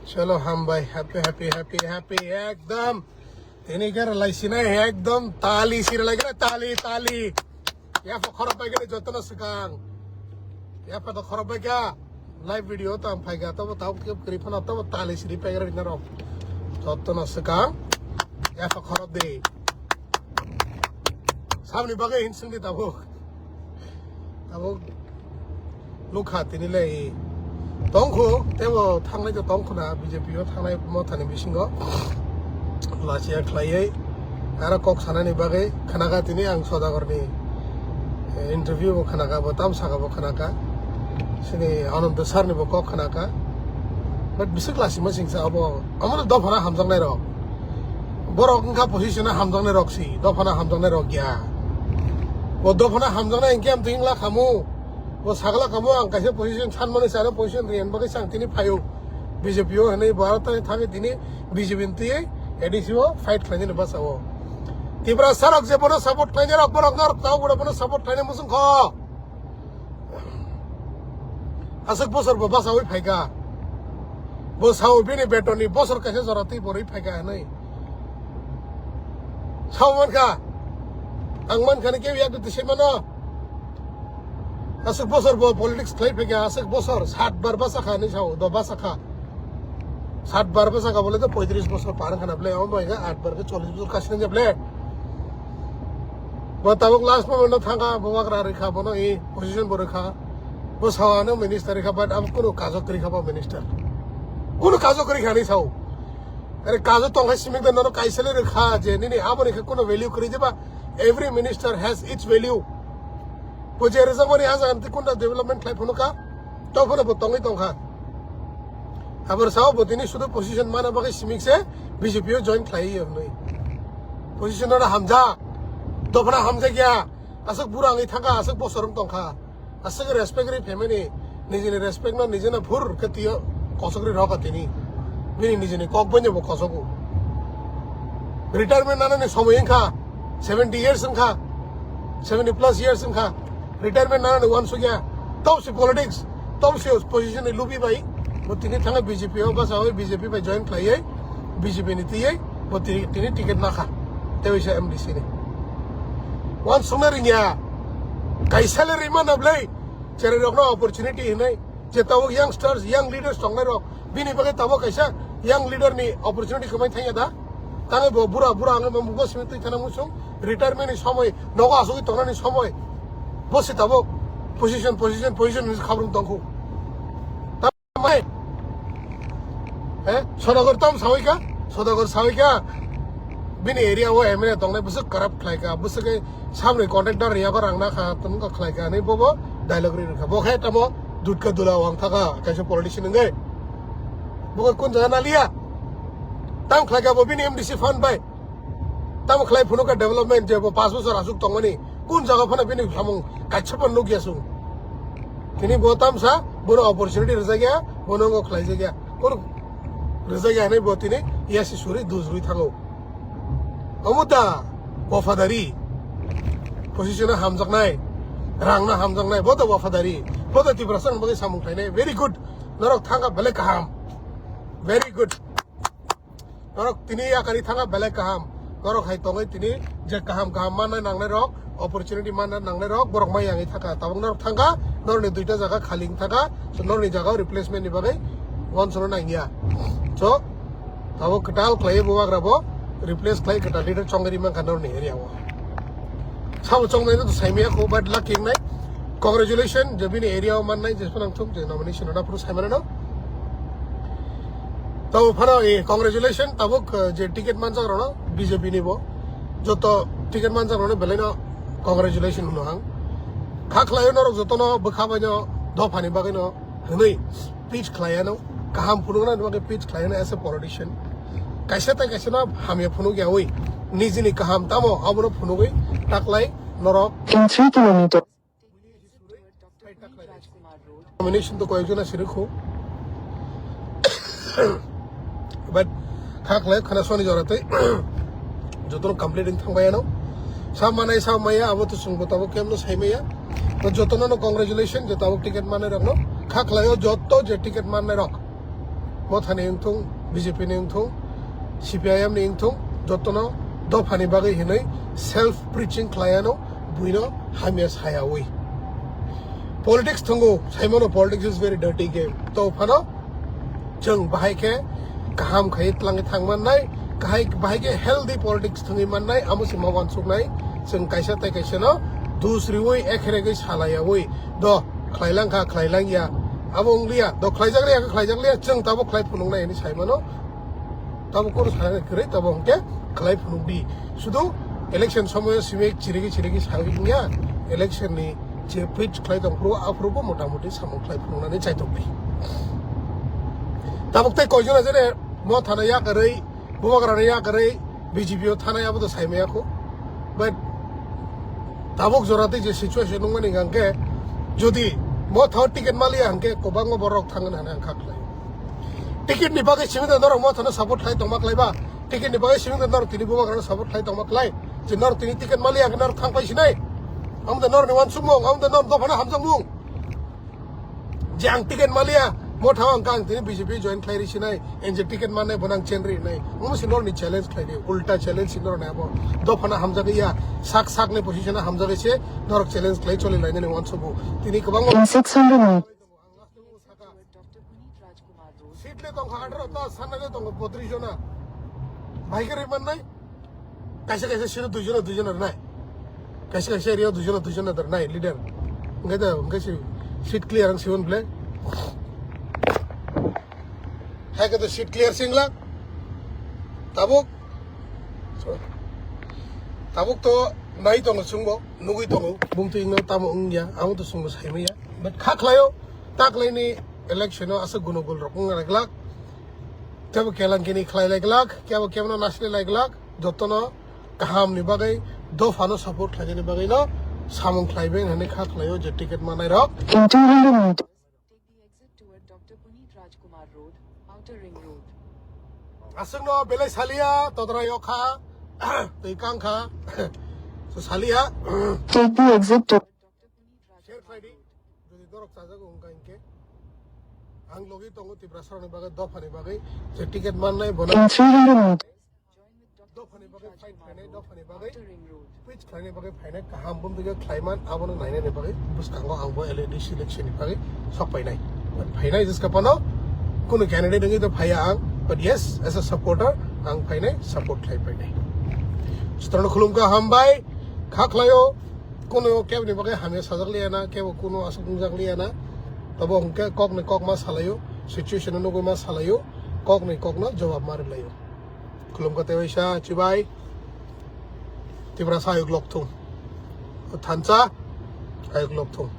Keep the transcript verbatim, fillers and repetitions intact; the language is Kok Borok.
Chalo, hambai, happy, happy, happy, happy, ekdom. Tini khe rwlai sinai, ekdom tali si rwlai khe, tali, tali. Yapha khorok bai khe jotono swkang. Yapha to khorok bai kha. Live video to ang phai kha, tobo tau khe kwrwi phano, tobo tali siri pai khe rwina rok. Jotono swkang. Yapha khorok de. Sabni bagwi hin swngdi tabuk. Tabuk nukha tini le tongkhu, tebo thangnai to tongkhu na B J P o thangnai mothani bisingo. Lachia khlaiwi aro kok sanani bagwi khnakha tini ang Sodagarni, eh, interview bo khnakha, bo tam saka bo khnakha. Sini Ananto sir ni bo kok khnakha. But bisik lachima singsa abo. Amo dophana hamjaknai rok. Borok wngkha position o hamjaknai rok si, dophano hamjaknai rok ya. Bo dophano hamjaknai hinkhe amtwi wngla khamu. Bo sagla khamu ang kaisa position sanmani se ano position riyan bagwi se ang tini phaio. B J P o hinwi bo aro tei thangwi tini B J P ni twiwi A D C o fight khlainani bwsao. Tiprasa rok je bono support khlainai rok, borok norok tao bono support khlainai muchung kho. Aswk bosor bo bachaui phaikha. Bo sao bini betonni bosor kaisa jora twi borwi phaikha hinwi. Sao mankha. Ang mankha ni kebo yak twi se mano. Aswk bosor bo politics khlai phaikha, aswk bosor sat bar bachakha hinwi sao, do bachakha. Sat bar bachakha bole to poitris bosor par wngkha na ble, omo bai khe at bar khe chollish bosor kasi nang ble. Bo tabuk last moment no thangkha, bo wagra rwkha, bono e position bo rwkha. Bo sao ano minister rwkha, but abo kunu kajo kwrwi kha bo minister. Kunu kajo kwrwi kha hinwi sao. Are kajo tongkha simik de nono kaisa le rwkha je nini aboni khe kunu value kwrwi jeba. Every minister has its value. Bo je rwjakmani ah jaga twi kunu development khlai phunukha, tongphano bo tongwi tongkha. Aboni sao bo tini sudu position mana bagwi simik se B J P o join khlai hwnwi. Position oro hamjak, dophano hamjak ya. Aswk bura wngwi thangkha, aswk bosor wng tongkha. Aswk respect ri family, nijini respect no nijini phur khe twiyo kosok ri rokha tini. Bini nijini kok bai bo kosogo. Retirement nanani somoi wngkha, seventy years wngkha, seventy plus years wngkha. Retirement nanani uansukya, tobsi politics, tobsi position ni lubi bai, bo tini thangwi B J P o bachawi B J P bai join khlaiwi, B J P ni twiwi, bo tini, tini ticket nakha, tei waisa M D C ni. Uansukna ringya, kaisa le rima na blai, cherai rokno opportunity hinwi, je tabuk youngsters, young leaders tongnai rok, bini bagwi tabuk kaisa young leader ni opportunity kwmai thangya da? Tangwi bo bura, bura wngwi bo mugo simi twi thana muchung, retirement ni somoi, nogo asugwi tongnani somoi. Bo se tabuk position, position, position hinwi khabrung tongkhu. Tamai, eh, Sodagar tom sawi kha, Sodagar sawi kha. Bini area o M L A tongnai bwswk corrupt khlai kha, bwswk khe samni contractor riya ba rang na kha, tong kha khlai kha, ani bobo dialogue ri kha. Bo khe tamo dutka dula wang thaka, kaisa politician wngwi. Bo khe kun jaga na liya? Tam khlai kha bo bini M D C fund bai. Tamo khlai phunukha development je bo panch bosor aswk tongmani, kun jaga phano bini samung kaisa phano nukya chwng. Tini bo tamsa, bono opportunity rwjakya, bono wngkha khlaijak ya. Bono rwjakya hinwi bo tini yasi suri dujrwi thango. Omo da wafadari, position o hamjaknai, rang no hamjaknai, bo da wafadari, bo da Tiprasa ni bagwi samung khlainai, very good. Norok thangkha belai kaham, very good. Norok tini yakari thangkha belai kaham. Norok hai tongwi tini je kaham kaham manna nangnai rok, opportunity manna nangnai rok, borok mai yangwi thangkha. Tabuk norok thangkha, norokni duita jaga khali wng thangkha. So norokni jaga o replacement ni bagwi uansukna nangya. So tabuk kwtal khlaiwi bo wagra bo replace khlai kwtal leader chongwi ri mankha norokni area o. Sabo chongnai no to saimaya kho, but lucky wngnai. Congratulations, je bini area o mannai, je phano ang thum je nomination rwna phuru saimano no. Tabo phano, eh, congratulations, tabuk, eh, je ticket manjak rokno B J P ni bo. Joto ticket manjak rokno belai no congratulations hwno ang. Kha khlaio norok jotono bwkha bai no dophani bagwi no hwnwi pitch khlaiya no. Kaham phunukna bagwi pitch khlaiya no as a politician. Kaisa tai kaisa no hamya phunukya wi. Nijini kaham tamo abono phunugwi taklai norok. In three kilometer. Nomination to koyekjon asirikho. But kha khlai khana soni jora tei jotono complete wng thangbai ano. Sa manai sa maya abo to chwngbo tabuk kemno saimaya. To jotono no congratulations, je tabuk ticket manai rokno. Kha khlaio joto je ticket manai rok. Mothani wngthung, B J P ni wngthung, C P I M ni wngthung, jotono dophani bagwi hinwi self preaching khlaiano buino hamya sayawi. Politics thungo, saimano politics is very dirty game. To phano chwng bahai khe kaham khai tlangwi thangmannai, kahai, bahai khe healthy politics thwngwi mannai, amo se ma uansuknai, chwng kaisa tei kaisano dus riwi ekheregwi salayawi. Do, khlailang kha, khlailang ya. Abo wng liya. Do khlaijak liya kha, khlaijak liya. Chwng tabuk khlai phunuknai hinwi sai mano. Tabuk kunu sai kwrwi, tabuk hwnkhe khlai phunuk di. Sudu election somoyo simi chirigi chirigi sawi wngya. Election ni je preach khlai tong phuru, aphuru bo mota moti samung khlai phunuknani chaitok di. Tabuk tei koijona jene Mothano yakarwi, Bubagrano yakarwi, B J P o thanai abo to saimaya kho. But tabuk jora tei je situation nungmani hwnkhe, jodi Mothao ticket maliya hwnkhe kwbangma borok thangna hwnwi ang kha khlai. Ticket ni bagwi simi da norok Mothano support khlai tongma khlai ba, ticket ni bagwi simi da norok tini Bubagrano support khlai tongma khlai. Je norok tini ticket maliya hwnkhe norok thang pai sinai. Amo da norok ni uansukmung, amo da norok dophano hamjakmung. Je ang ticket maliya, Mothao ang kang tini B J P join khlai ri sinai, N J ticket mannai, bono ang chen ri nai. Omo si norni challenge khlai di, ulta challenge si norni abo. Dophano hamjagwi ya, sak sakni position hamjagwi se, norok challenge khlai choli lainani uansugo. Tini kwbangma In six hundred meters. Seat le tongkha atharo ta, sana le tongkha botris jona. Bike ri mannai? Kaisa kaisa seat o dui jona, dui jona rwnai. Kaisa kaisa area o dui jona, dui jona rwnai leader. Hwnkhe da, hwnkhe si seat clear ang siwon ble. Hai khe da seat clear singla. Tabuk. Tabuk to nai tongo chwngbo, nugwi tongo. Bumtwi wngno tamo wngya, amo to chwngbo saimanya. But kha khlaio, ta khlaini election o aswk gunogul rok wngna glak. Kebo kelangkini khlai lai glak, kebo kebono nasilai lai glak, jotono kaham ni bagwi, dophano support khlainani bagwi no samung khlaibai hinwi kha khlaio je ticket manai rok. In two hundred meters. Take the exit toward Doctor Puneet Rajkumar Road, Outer Ring Road. Aswkno belai saliya, todra yokha, twi kangkha, so saliya. Take the exit to Share khlai di, jodi dorok chajago wngkha hinkhe. Ang logi tongo Tiprasarokni bagwi, dophani bagwi, je ticket mannai bono. In three hundred meters. Dophani bagwi fight khlainai, dophani bagwi. Pitch khlainai bagwi phainai kaham bumtwi khlaiman abono nainani bagwi bwskango ang bo L A D C election ni bagwi sok painai. But phainai jiska phano kunu candidate wngwi to phaiya ang, but yes, as a supporter ang phainai, support khlai painai. Sutrano khulumkha, hambai, kha khlaio, kunu kebni bagwi hamya sajak liya na, kebo kunu aswk wngjak liya na. Tabo hwnkhe kokni kok ma salaio, situation no nugwi ma salaio, kokni kokno jawab ma rwlaio. Khulumkha tei waisa, chibai. Tiprasa ayuk lok thung. Thansa ayuk lok thung.